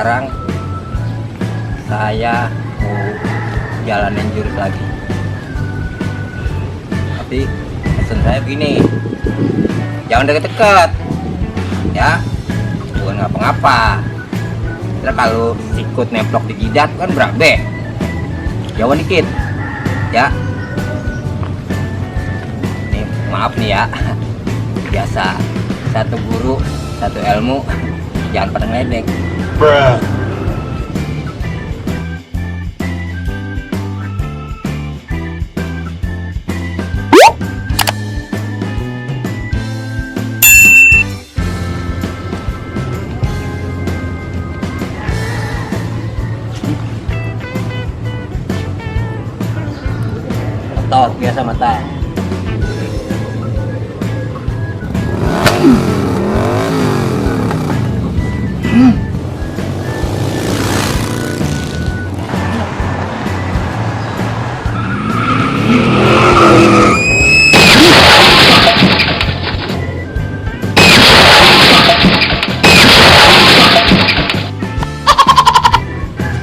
sekarang saya mau jalanin jurus lagi. Tapi pesan saya begini, jangan deket-deket ya, bukan ngapa-ngapa. Terus kalau sikut nemplok di jidat kan berabe, jauhan dikit ya. Nih maaf nih ya, biasa satu guru satu ilmu, jangan pada ngeledek. Bruh. Otot biasa mata.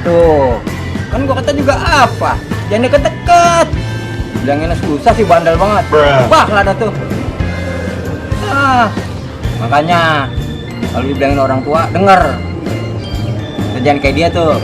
Tuh, kan gua kata juga apa? Jangan deket-deket. Bilangin susah sih, bandel banget. Bruh. Wah, lah ada tuh. Makanya kalau dibilangin orang tua, denger. Jangan kayak dia tuh.